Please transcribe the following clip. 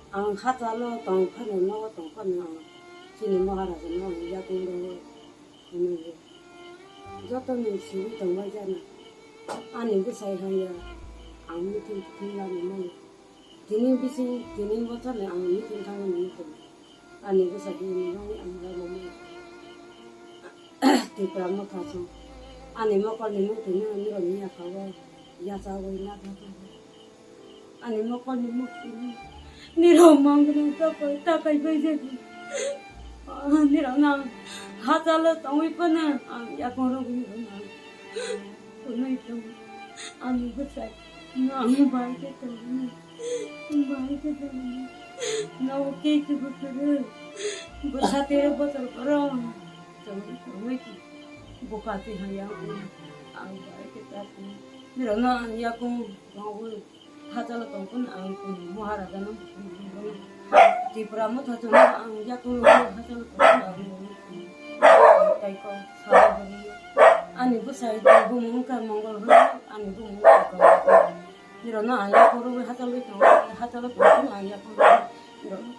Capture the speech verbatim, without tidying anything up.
Ang hachalo tong phano, nogo tong phano ang chini Maharaja no ang yakung rwi hwnwi joto ni simi tongbai jana. Ani bwsai hanya ang meeting titing lani mano. Tini bising tini bochor ni ang meeting thangwi mano. Ani bwsai hwnwi ang lai mano. Tipra Motha song ani mokol ni mukti no nirok ni yakha o yacha wi na thang. Ani mokol ni mukti no nirok mang no takai takai bai jani. Nirok no ang hachalo tongwi phano ang yakung rok ni ang kunui tong. Ani bwsai no ang bai khe tong. Bai khe tong. No khe khe bwkhwrwi bwsa tero bochor borok. Chwng chwngwi bwkha twi haya ang bai khe ta. Nirok no ang yakung tongwi hachalo tong phano ang Maharaja no Tipra Motha chwng ang yakung hachalo tong phano ang tai ko sa ani bwsai bumung wngkha Mongol hwnwi ani bumung wngkha. Nirok no ang yakung rwi hachalo tong hachalo tong phano ang yakung rwi nirok no